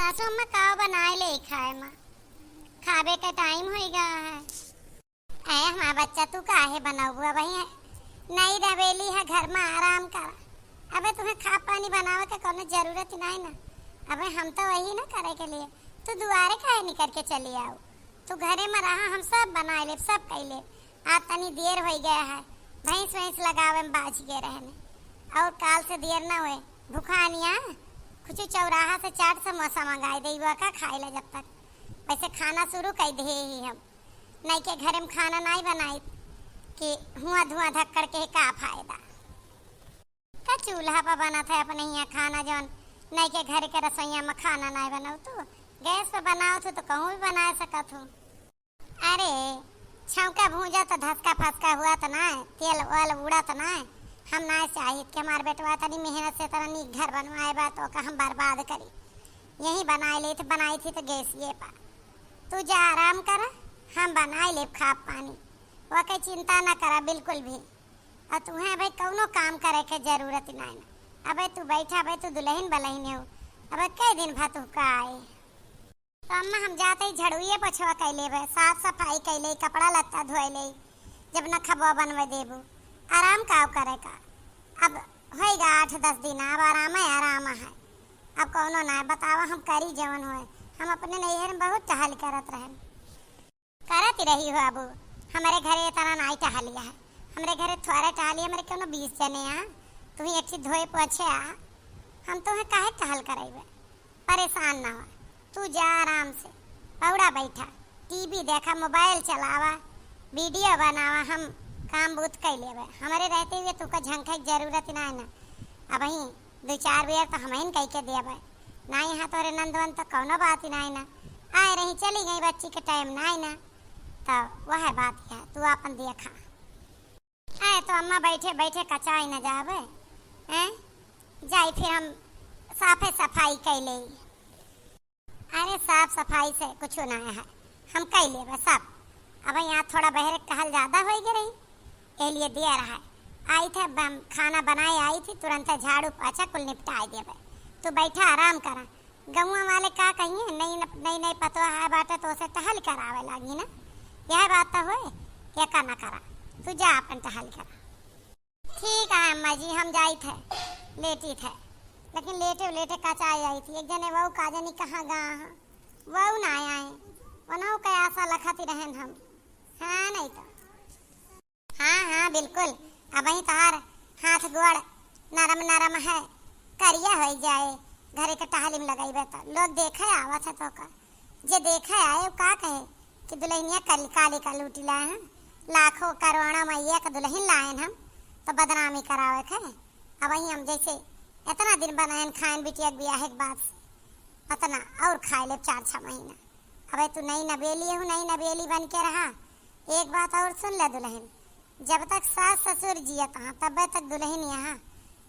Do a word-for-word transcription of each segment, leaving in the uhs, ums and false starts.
सासू अम्मा, का बनाए ले खाए मा? खाबे के टाइम होई गया है। ए हमार बच्चा, तू काहे बनौबू? अबहीं नई नवेली है, घर मा आराम करा। अबे तुहें खा पानी बनावे के कौनो जरूरत नाहीं ना। अबे हम तो वही ना करे के लिए, तू दुआरे काहे निकर के चली आऊ? तू घरे मा रहा, हम सब बनाए लेब, सब कई लेब। आज तनी देर होई गया है, भैंस वैंस लगावे में बाझ गए रहने। और काल से देर ना होए, भुखानिया कुछ चौराहा से चाट समोसा मंगाई दे, वो का खाई ला जब तक। वैसे खाना शुरू कर दे ही हम। नई के घरे में खाना नाई बनाई कि हुआ धुआं धक्कड़ के का फायदा। का चूल्हा पर बनत है अपने यहाँ खाना, जौन नई के घर के रसोइया में खाना नाई बनाओ तू? गैस पर बनाओ तू तो कहूँ भी बना सकत हो। अरे, छौंका भूंजा तो धसका फसका हुआ तो ना, तेल ओल उड़ा तो ना। हम ना चाहित कि हमार बेटवा तनी मेहनत से तनी नीक घर बनवाए बा तो ओका हम बर्बाद करी। यही बनाए लेत, बनाई थी तो गैसिए पर। तू जा आराम कर, हम बनाए लेब खाब पानी। ओके चिंता ना करा बिल्कुल भी। और तुहें भाई कौनो काम करे के जरूरत नाई ना। अबे तू बैठा, अबे तू दुल्हन बलहिन हो। अबे कई दिन भा तू का आए। तो अम्मा हम जाते ही झड़ुए पोछवा कई लेबे, साफ सफाई कई ले, कपड़ा लत्ता धोए ले, जब नखबवा बनवे देबू। आराम का करे का? अब होइगा आठ दस दिन, अब आराम है, आराम है। अब कौनो ना बतावा, हम करी जवन होए। हम अपने नैहर में बहुत टहल करत रहन। करत ही रही हो अबू, हमरे घरे इतना नाई टहलिया है। हमरे घरे थोड़े टहलिया, हमरे कोनो बीस जने आ, तू ही एक चीज धोए पोछे आ, हम तोहे काहे टहल करइबे? परेशान ना हो, तू जा आराम से, पौड़ा बैठा, टीवी देखा, मोबाइल चलावा, वीडियो बनावा, हम काम बूत कई लेबे। हमरे रहते हुए तू का झंखे के जरूरत ही ना है ना। अबहीं दो चार बेर तो हमहिन कई के देबे। ना यहाँ तोरे नंदवन तो कौनो बात ही ना है ना। आए रही, चली गई, बच्ची के टाइम ना है ना। तो वह बात है, तू आपन देखा। आए तो अम्मा बैठे बैठे कचाई न जाबे, हैं? जाई फिर हम साफे सफाई कई लेई। अरे साफ सफाई से कुछ ना है, हम कई लेबे सब। अब यहाँ थोड़ा बहरे टहल ज्यादा होई गए रही, ए लिए देर है। आई थे बम-, खाना बनाए आई थी, तुरंत झाड़ू पोछा कुल निपटाए देबे। तू बैठा आराम करा। गौवा वाले का कहिए, नई न-, नई नई पतोह है बाटे तो उसे टहल करावे लागी ना। यह बात तो होए, एका ना करा, तू जा अपन टहल करा। ठीक है अम्मा जी, हम जाई थे, लेटी थे, लेकिन लेटे लेटे कचाई आई थी। एक जने वहू का जनी कहाँ गा हाँ, वहू ना आए, वनहु के आशा लखत ही रहन हम। हाँ नहीं तो। हाँ, हाँ, बिल्कुल। अबहीं तोहार हाथ गोड़ नरम नरम है, करिया होई जाए, घरे के टहली में लगइबे त लोग देखे आवत है तोका। जे देखे आए, उ का कहे कि दुल्हनिया करी काली का लूटी लाए हैं, लाखों करोड़ों में एक दुल्हन लाएन हम, तो बदनामी करावे के। अबहीं हम जैसे इतना दिन बनाएन खाएन बिटिया के बियाह के बाद से, उतना और खाए लेब चार छह महीना। अबे तू नई नबेली हूँ, नई नबेली बन के रहा। एक बात और सुन ले दुल्हन, जब तक सास ससुर जियत हाँ, तब तक दुल्हन यहाँ।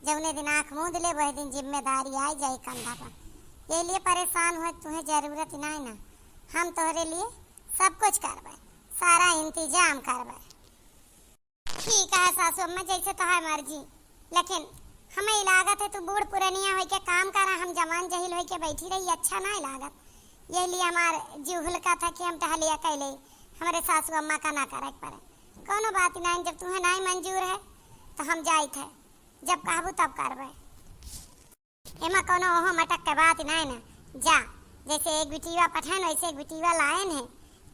जौने दिन आँख मूंद ले, वही दिन जिम्मेदारी आई जाई कंधा पर। यही लिए परेशान हुए, तुहें जरूरत ही ना है ना। हम तोहरे लिए सब कुछ करबे, सारा इंतजाम करबे। ठीक है सासू अम्मा, जैसे तोहार मर्जी, लेकिन हमें ई लागत है तू बूढ़ पुरनिया होई के काम करा, हम जवान जहिल होई के बैठी रही, अच्छा ना लागत। यही लिए हमार जीव हुलका था कि हम टहलिया कैले, हमरे सासू अम्मा का ना करे के पड़े। कौनो बात नहीं, जब तुम्हें नहीं मंजूर है तो हम जाइत है, जब कहबू तब करबे। एमा कौनो ओहो मटक के बात नाय ना। जा, जैसे एक बिटिया पठान, वैसे एक बिटिया लायन है।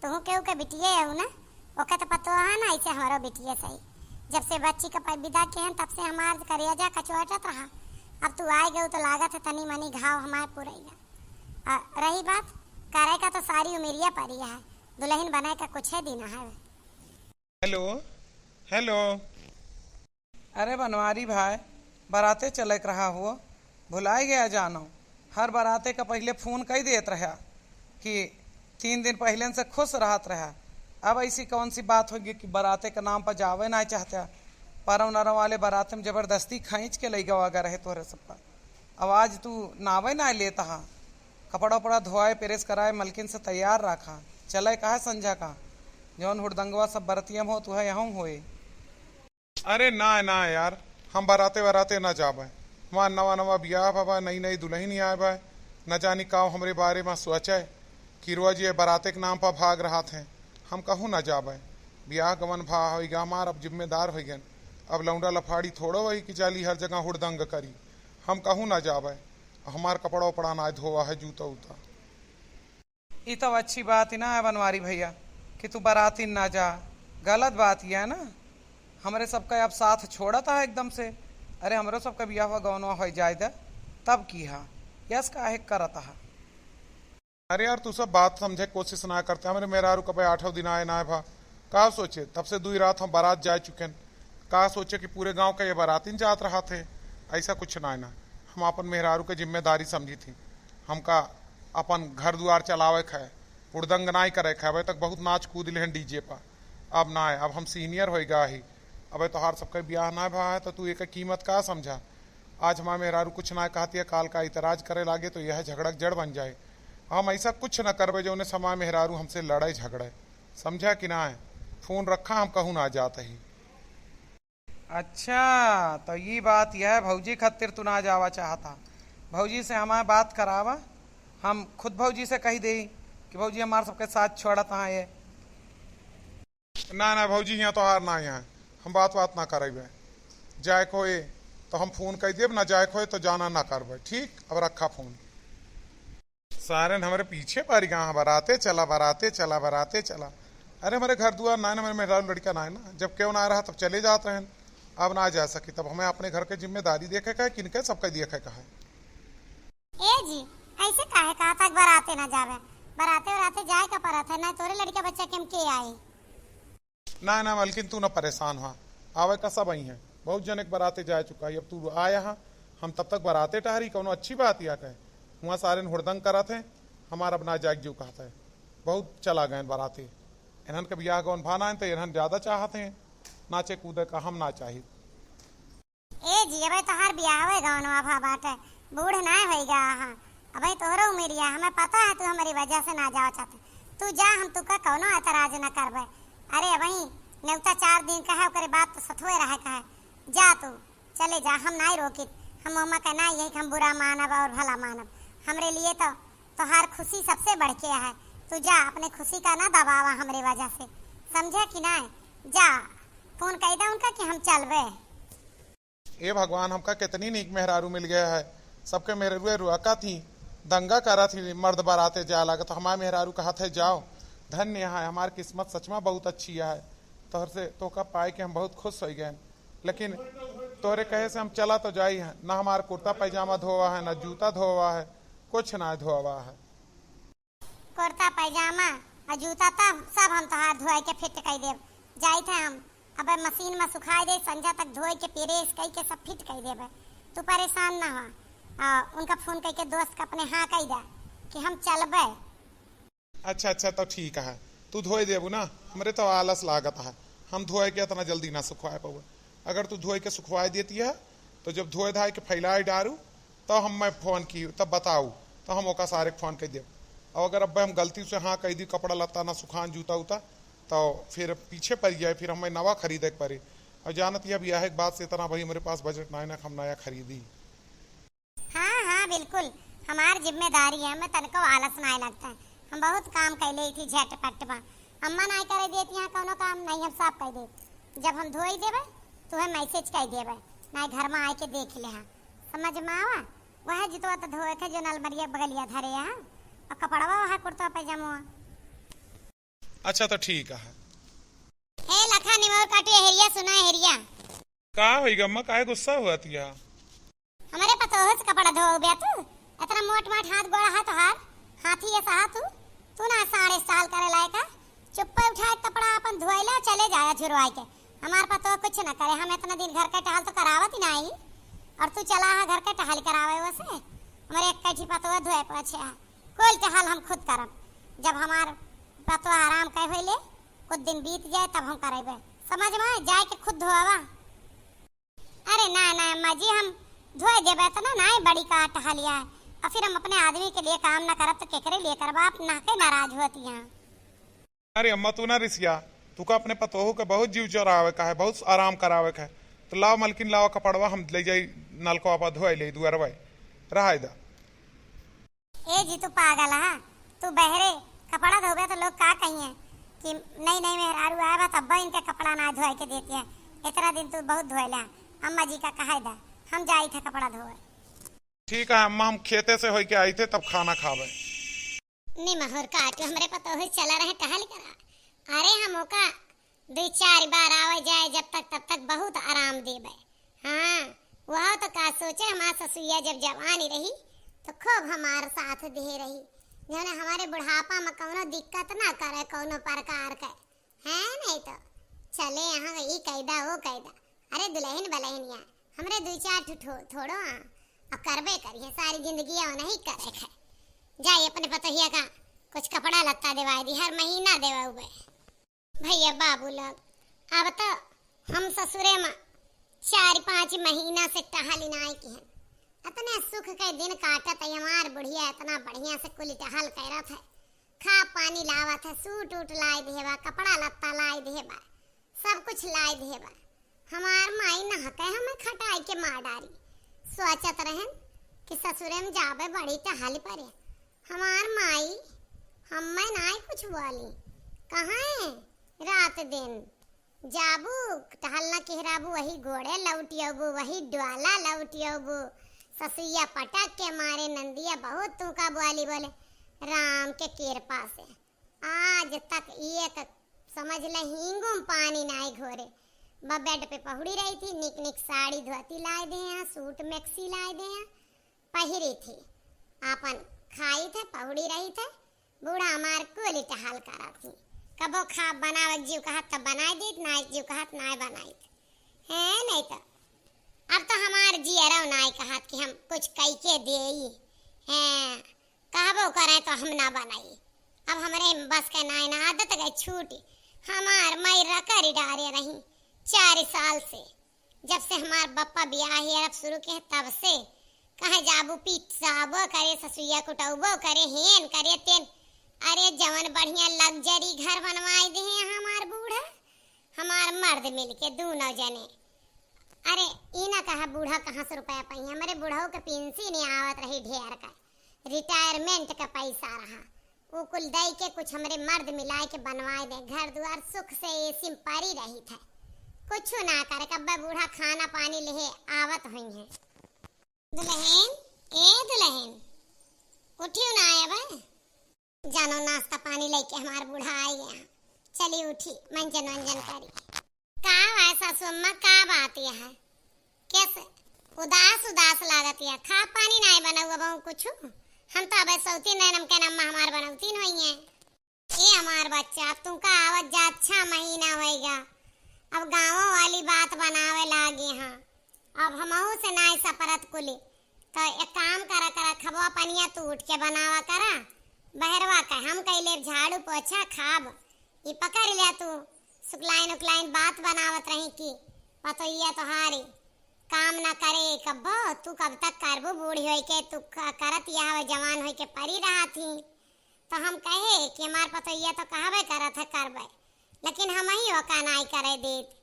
तुहू केहू के बिटिये हऊ ना, ओके तो पतो है ना, ऐसे हमरो बिटिये सही। जब से बच्ची के प-, विदा के हैं, तब से हमार करेजा कचोटत रहा। अब तू आए गऊ तो लागत है तनी मनी घाव हमार पुरैया। आ, रही बात, करे का तो सारी उमिरिया परी है, दुल्हन बने का कुछ है दिन है। हेलो, हेलो। अरे बनवारी भाई, बराते चले के रहा हुआ, भुलाए गया जानो। हर बराते का पहिले फोन कई देत रहा कि तीन दिन पहिले से खुश रहत रहा। अब ऐसी कौन सी बात होगी कि बराते के नाम पर जावे ना चाहते? परव नरव वाले बराते में जबरदस्ती खींच के लई गवा रहे तोहरे सब पर। अब आज तू नावे ना लेता हा। कपड़ा उपड़ा धोआए, प्रेस कराए, मलकिन से तैयार रखा। चले कहा संझा का, जौन हुड़दंगवा सब बरतियम हो, तुहे यहूँ होए। अरे ना, ना यार, हम बराते वराते ना जाबे। हमार नवा नवा बियाह भवा, नई नई दुल्हन ही आए बा। न जानी काव हमरे बारे मा सोचै कि रोज ये बराते के नाम पर भाग रहत हैं। हम कहूँ न जाबै। बियाह गवन भा होइगा हमार, अब जिम्मेदार होइगेन। अब लौंडा लफाड़ी थोड़ो होई कि जाली हर जगह हुड़दंग करी। हम कहूँ न जाबै। हमार कपड़ा उपड़ा नाय धोवा है, जूता उता। ई तो अच्छी बात ही ना है बनवारी भैया कि तू बरातिन ना जा, गलत बात ही है ना। हमरे सबका अब साथ छोड़त है एकदम से। अरे हमरो सबका बियाह गवनवा हो जाए दे, तब की हा, यस काहे करत हा? अरे यार, तू सब बात समझे के कोशिश ना करते। हमरे मेहरारू कबे आठों दिन आए ना है भा, का सोचे? तब से दुई रात हम बारात जा चुकेन। का सोचे कि पूरे गांव का ये बारातिन जात रहत है? ऐसा कुछ ना है ना। हम अपन मेहरारू के जिम्मेदारी समझी थी। हमका अपन घर दुआर चलावे के है, हुड़दंग नाई करे के है। अबे तक बहुत नाच कूद लेहन डीजे पर, अब ना है, अब हम सीनियर होइगा ही। अबे तोहार सबके बियाह ना भा है तो तू एक कीमत का समझा? आज हमार मेहरारू कुछ ना कहती है, काल का इतराज करे लागे तो यह झगड़ा के जड़ बन जाए। हम ऐसा कुछ न करबे जौने समय मेहरारू हमसे लड़े झगड़े, समझा कि ना है? फोन रखा, हम कहूँ ना जात ही। अच्छा, तो ये बात यह है, भौजी खातिर तू ना जावा चाहता। भौजी से हमारे बात करावा, हम खुद भौजी से कही देई कि भौजी हमार सबके साथ छोड़त हाँ ये। ना, ना भौजी, यहाँ तोहार ना यहाँ, हम बात बात ना करबे। जाए के होए तो हम फोन कह देब, ना जाए के होए तो जाना ना करबे। ठीक, अब रखा फोन। सारन हमरे पीछे पड़ गया, हाँ, बराते चला, बराते चला, बराते चला। अरे हमरे घर दुआर ना है ना, हमरे मेहरारू लड़का ना है ना, जब केहू ना रहा तब चले जात रहन, अब ना जा सकी, तब हमें अपने घर के जिम्मेदारी देखे का है, किनके सबके देखे का है। ए जी, ऐसे काहे कहा था कि बराते ना जावे? बराते उराते जाए का परत है, ना तोरे लड़का बच्चा के हम के आई? ना, ना मलकिन, तू ना परेशान हुआ, आवे का सब आई हैं, बहुत जने के बराते जाए चुका है, अब तू आया हा, हम तब तक बराते टहरी, कौनो अच्छी बात या कहे? हुआ सारे हुड़दंग करत हैं, हमार अब ना जाए के जीव कहत है, बहुत चला गए बराते। इन्हन के बियाह गौन भाना है तो इन्हन ज्यादा चाहत हैं नाचे कूदे का, हम ना चाहित। ए जी, अबे तोहार बियाहवे गवनवा भा बाटे, बूढ़ नाय होई गया हा। अबे तोहरो उमिरिया, हमें पता है तू हमारी वजह से ना जावा चाहते। तू जा, हम तुका कौनो एतराज न करबे। अरे अबही नेवता चार दिन का है, ओकरे बाद तो सथुए रहे का है। जा तू, चले जा, हम नाय रोकित। हम ओमा का नाय यही कि हम बुरा मानब और भला मानब। हमरे लिए तो तोहार खुशी सबसे बढ़ के है। तू जा, अपने खुशी का ना दबावा हमरे वजह से, समझे कि नाय? जा, फोन कह दे उनका कि हम चलबे। ए भगवान, हमका कितनी नीक मेहरारू मिल गया है। सबके मेहरारू रुआ का थी, दंगा करा थी, मर्द बराते जाए लागत, हमारे मेहरारू कहत है जाओ। धन्य है हमार किस्मत, सच में बहुत अच्छी है। तोहर से, तोहका पाए के हम बहुत खुश हो गए। लेकिन तोहरे कहे से हम चला तो जाई है, ना हमार कुर्ता पैजामा धोवा है, ना जूता धोवा है, कुछ ना धोवा है। कुर्ता पैजामा और जूता तब सब हम तोहार धोए के फिट कई देब। जाइत है हम, अबे मशीन में सुखाई दे, संझा तक धोए के प्रेस कई के सब फिट कई देबे। तू परेशान ना हो। आ, उनका फोन कई के दोस्त का अपने हाँ कई दे कि हम चलबे। अच्छा, अच्छा, तो ठीक है, तू धोए देबू ना, हमरे तो आलस लागत है, हम धोए के इतना जल्दी ना सुखवाए पाबे। अगर तू धोए के सुखवाए देती है, तो जब धोए धाए के फैलाए डारू, तो हम मैं फोन की, तब बताऊ, तो हम ओका सारे के फोन कर देब। और अगर अब हम गलती से हाँ कह दी, कपड़ा लत्ता ना सुखान, जूता उता, तो फिर पीछे पड़ जाए, फिर हमें नवा खरीदे के पड़े। और जानत ही अब यह एक बात से इतना भाई हमारे पास बजट ना है ना, हम नया खरीदी। हाँ, हाँ, बिल्कुल, हमार जिम्मेदारी है, हमें तनको आलस नाय लगता है। हम बहुत काम कैले थी झटपट में, अम्मा नाय करे देती यहाँ कौनो काम, नहीं हम सब कर दे। जब हम धोई देबे, तुहे मैसेज कर देबे, नाय घर में आए के देख ले। हाँ, समझ में आवा? वह जुतवा तो धोए के जो नलमरिया बगलिया धरे है, और कपड़वा वह कुर्ता पैजामा। अच्छा, तो ठीक है। ए लखा निमोर काटू, हेरिया सुना, हेरिया। का होई गम्मा, काहे गुस्सा हुआ तिया? हमारे पतोह से कपड़ा धोबे तू? इतना मोट माट हाथ गोड़ा है तोहार, हाथी ये सहा तू, तू ना साढ़े साल करे लायक है। चुप्पे उठाए कपड़ा अपन धोए ले, चले जाया झुरवाए के। हमार पतोह कुछ ना करे, हम इतना दिन घर के टहल तो करावत ही नहीं, और तू चला है घर के टहल करावे वसे। हमारे एक कैठी पतोह धोए पोछे है, कुल टहल हम खुद करब। जब हमार पतोह आराम कहे होइले, कुछ दिन बीत जाए तब हम करेबे। समझ में आए, जाए के खुद धोआवा। अरे ना, ना अम्मा जी, हम धोए देबे, इतना ना है बड़ी का टहलिया है। और फिर हम अपने आदमी के लिए काम ना करब तो केकरे लिए करब? आप ना के नाराज होती हैं। अरे अम्मा, तू ना रिसिया, तू का अपने पतोहू के बहुत जीव चरावे का है, बहुत आराम करावे का है। तो लाओ मलकिन, लाओ कपड़वा, हम ले जाई नलको आपा धोए ले दुआरवा, रहाई दा। ए जी, तू पागल हा? तू बहरे कपड़ा धोबे तो लोग का कहिए कि नई नई मेहरारू आए बा, तब इनके कपड़ा ना धोए के देती है। इतना दिन तू बहुत धोए ला, अम्मा जी का कहे दा, हम जाई थे कपड़ा धोए। ठीक है अम्मा, हम खेते से होइके आई थे, तब खाना खावे। निमहुर काटू, हमरे पतोह चला रहे टहल करा। अरे हम ओका दुई चार बार आवे जाए जब तक तब तक बहुत आराम देबे। हाँ, वह तो का सोचे, हमार ससुइया जब जवानी रही तो खूब हमार साथ दे रही, जौने हमारे बुढ़ापा में कौनो दिक्कत ना करे कौनो प्रकार के। है नहीं तो चले यहाँ ई कैदा वो कैदा। अरे दुल्हन बलहनिया, हमरे दुई चार ठो ठो-, थोड़ो आ, अब करबे करिए, सारी जिंदगी वो नहीं करे है। जाए अपने पतोहिया का कुछ कपड़ा लत्ता देवाए दी, हर महीना देवे उबे। भैया बाबू लोग, अब तो हम ससुरे में चार पाँच महीना से टहल नाई किहन। अतने सुख के दिन काटत है, हमार बुढ़िया इतना बढ़िया से कुल टहल करत है, खा पानी लावत है, सूट उट लाई देबा, कपड़ा लत्ता लाई देबा, सब कुछ लाई देबा। हमार माई नहके हमें खटाई के मार डारी। सोचत रहन कि ससुरे में जाबे बड़ी टहल परे। हमार माई हमें नाई कुछ बोली, कहाँ रात दिन जाबू, टहलना केहराबू, वही गोड़े लौटियबू, वही डोला लौटियबू। ससुइया पटक के मारे, नंदिया बहुत तू का बोली बोले। राम के कृपा से आज तक एक समझ ले हींगो में पानी नाई घोरे। ब-, बेड पे पहुड़ी रही थी, निक निक साड़ी धोती लाए दे हैं, सूट मैक्सी लाए दे हैं, पहिरी थी, आपन खाई थे, पहुड़ी रही थे। बूढ़ा हमार कुल टहल करत ही। कबो खा बनावे के जीव कहत त बनाई दीत, नाई जीव कहत नाई बनाई। हैं, नहीं तो अब तो हमार जियरो नाई कहत कि हम कुछ कई के देई। हैं, कहबो करे तो हम ना बनाई। अब हमरे बस के नाई ना, आदत गई छूटी। हमार मई रकरी डारे रही चार साल से। जब से हमार बप्पा बियाह हियारब शुरू के, तब से कहे जाबू पीसाबो करे, ससुइया कुटौबो करे, हेन करे तेन। अरे जवन बढ़िया लग्जरी घर बनवाए दे हैं हमार बूढ़ा, हमार मर्द मिलके दूनों जने। अरे ई ना कहा बूढ़ा कहाँ से रुपया पाई, हमरे बूढ़ऊ के पेंशन आवत रही ढेर का, रिटायरमेंट का पैसा रहा। उ कुल दई के कुछ हमरे मर्द मिलाए के बनवाए दे। घर दुआर सुख से एसी में परी रही थे। कुछ ना करे, कब्बे बूढ़ा खाना पानी लेहे आवत हुई हैं। दुल्हन, ए दुल्हन, उठियो ना आए बे। जानो नाश्ता पानी लेके हमार बूढ़ा आ गया। चली उठी, मंजन वंजन करी। का हुआ सासू अम्मा, का बात यह है? कैसे उदास उदास लागत यह? खा पानी नाय बनाऊ अब कुछ? हम तो अब सौती नैनम के अम्मा हमार बनौती नहीं है। ए हमार बच्चा, अब तू का आवत जात छह महीना होएगा, अब गाँवों वाली बात बनावे लागे हाँ। अब हमहू से नाय सपरत कुली, तो एक काम करा करा, खबवा पनिया तू उठ के बनावा करा, बहरवा का हम कैले झाड़ू पोछा खाब। ई पकड़ लिया तू, सुकलाइन उकलाइन बात बनावत रही कि पतोहिया तोहारी काम ना करे कब्बो, तू कब तक करबू, बूढ़ी होई के तू क-, करत यह हवे, जवान होई के परी रहा थी। तो हम कहे कि हमार पतोहिया तो कहबे करत है करबे, लेकिन हम ही ओका नाई करे देत।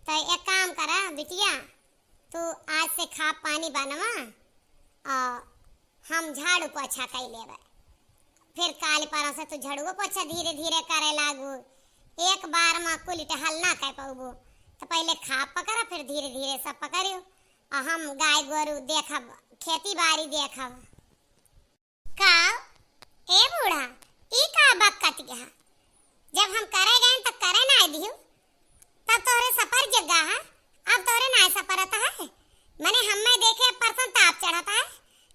तो एक काम करा बिटिया, तू आज से खा पानी बनवा और हम झाड़ू पोछा कई लेबे। फिर काल परसों से तू झाड़ुओ पोछा धीरे धीरे करे लागू। एक बार में कुल टहल ना कर पौबू, तो पहले खा पकड़ा, फिर धीरे धीरे सब पकड़ियो। और हम गाय गोरू देखब, खेती बाड़ी देखब। का ए बूढ़ा, ई का बकत गया? जब हम करे गए तो करे ना दियो, तब तोहरे सपर जग्गा है, अब तोहरे नाय सपरत है। मने हम्मे देखे परसन ताप चढ़त है।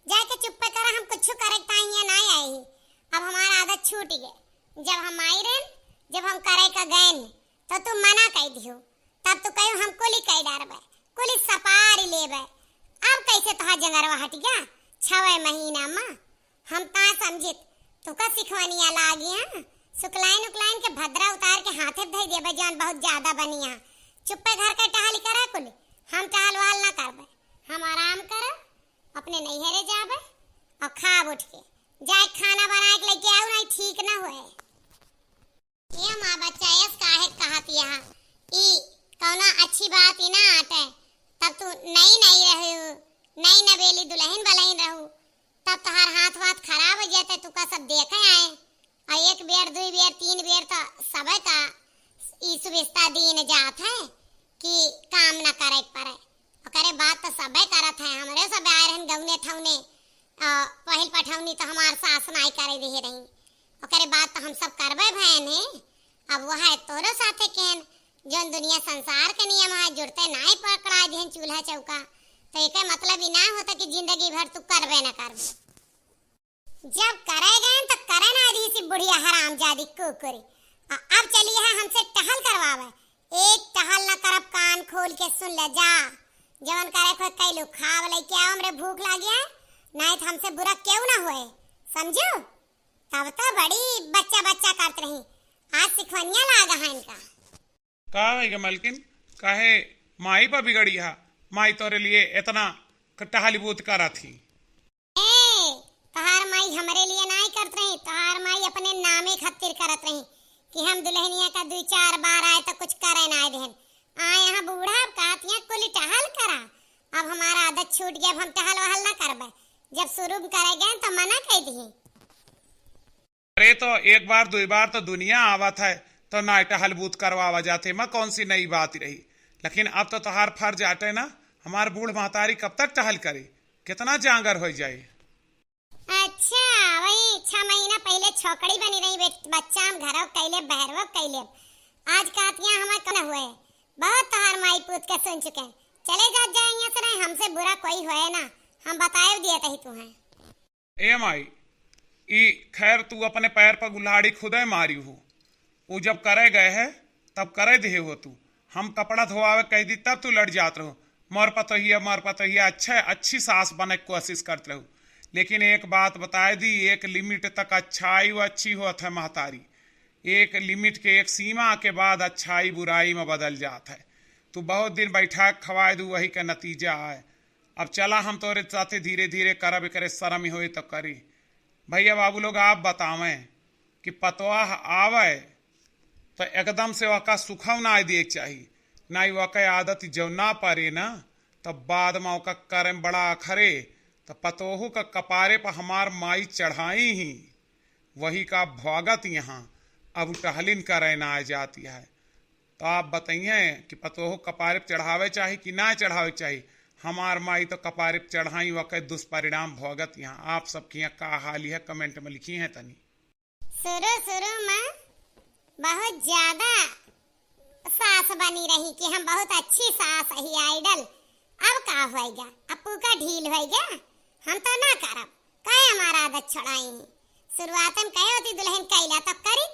जाके चुप्पे करा, हम कुछ करे के ताई यहाँ नाय आए ही। अब हमार आदत छूट गए। जब हम आई रहन, जब हम करे का गए न, तो तू मना कई दियो। तब तू कहो हम कुली कई डारबे, कुली सपारी लेबे। अब कैसे तोहार जंगरवा हट गया? छवे महीना में हम ता समझित, तुका सिखवनिया लागिया। सुकलाइन उकलाइन के भद्रा उतार के हाथे धई देबे, जौन बहुत ज्यादा बनिया। चुप्पे घर के टहल करा कुल, हम टहल वहल ना करबे। हम आराम करब, अपने नैहरे जाबे और खाब उठ के। जाए खाना बनाए के लेके आओ, नहीं ठीक ना होए। ये माँ बच्चा, यस काहे कहत यह? ई कौनो अच्छी बात ही ना आटे। तब तू नई नई रहू, नई नवेली दुल्हन बलहिन रहू, तब तोहार हाथ वाथ खराब हो जाते, तू का सब देखे आए। और एक बेर, दुई बेर, तीन बेर तो सबे का ई सुविस्ता दीन जात है कि काम न करे के पड़े। ओकरे बाद तो सबे करत है, हमरे सब आए रहन गौने ठौने, अ, पहिल पठौनी तो हमार सास नाई करे दिहे रही। ओकरे बाद तो हम सब करबे भयन है। अब वह है तोरो साथे केन, जौन दुनिया संसार के नियम है, जुड़ते नाई पकड़ा दिहन चूल्हा चौका, तो एके मतलब ई ना होता कि जिंदगी भर तू करबे न करबे। जब करे गए तो करे ना दी सी बुढ़िया हरामजादी कुकुरी। आ, अब चली है हमसे टहल करवावे। एक टहल ना करब, कान खोल के सुन ले जा। जवन करे कोई कैलू खाव लेके आओ, हमरे भूख लागी है, नहीं तो हमसे बुरा क्यों ना होए, समझू? तब तो बड़ी बच्चा बच्चा करत रही, आज सिखवनिया लागा है इनका। का है गे मलकिन, काहे माई पर बिगड़ी है? माई तोरे लिए इतना क-, टहली बूत करत ही। ए, तोहार माई हमरे लिए नाई करत रही, तोहार माई अपने नामे खातिर करत रही कि हम दुल्हनिया का दुई चार बार आए तो कुछ करे ना देहन। आ यहाँ बूढ़ा अब कहत यहाँ कुल टहल करा, अब हमारा आदत छूट गया, अब हम टहल वहल ना करबे। जब शुरू करे गए तो मना कह दी। अरे तो एक बार दुई बार तो दुनिया आवत है तो ना टहल बूत करवावा जाते, मैं कौन सी नई बात रही। लेकिन अब तो तोहार फर्ज आटे ना, हमार बूढ़ महतारी कब तक टहल करे, कितना जांगर हो जाए। अच्छा, वही छह महीना पहले छोकड़ी बनी रही बेट-, बच्चा हम घरों कैले बहरवो कैले, आज कातिया हमें कौन हुए। बहुत तोहार माई पूत के सुन चुके, चले जात जाए यहाँ से, नहीं हमसे बुरा कोई होए ना, हम बताए दिए तही तू हैं। ए माई, ई खैर तू अपने पैर पर गुल्हाड़ी खुदे मारी हो। ऊ जब करे गए है तब करे दिहे हो तू। हम कपड़ा धोआवे कह दी तब तू लड़ जात रहो। मर पतोहिया, मर पतोहिया, अच्छे, अच्छी सास बने के कोशिश करत रहो। लेकिन एक बात बताए दी, एक लिमिट तक अच्छाई वो अच्छी होत है महतारी। एक लिमिट के, एक सीमा के बाद अच्छाई बुराई में बदल जात है। तू बहुत दिन बैठा के खवाए दू, वही का नतीजा आए। अब चला हम तोरे साथे धीरे धीरे करब, एकरे शर्म होए तो करी। भैया बाबू लोग आप बतावें कि पतवाह आवे तो एकदम से ओका सुखव ना दिए के चाही, ना ही ओका आदत जब ना परे ना, तब बाद में ओका करे में बड़ा अखरे। तो पतोहू का कपारे पर हमार माई चढ़ाई ही, वही का भोगत यहाँ अब टहलिन करे ना आ जाती है। तो आप बताइए कि पतोहू कपारे पे चढ़ावे चाही कि ना चढ़ावे चाही? हमार माई तो कपारे पे चढ़ाई, वके दुष्परिणाम भोगत यहाँ। आप सबके यहाँ का हाल है, कमेंट में लिखी हैं तनी। शुरू शुरू में बहुत ज्यादा सास बनी रही कि हम बहुत अच्छी सास ही आइडल। अब का होएगा, अपू का ढील होएगा, हम तो ना करब, काहे हमारा आदत छोड़ाई। शुरुआत में कहे होती दुल्हन कैला तब करी।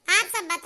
आप सब बता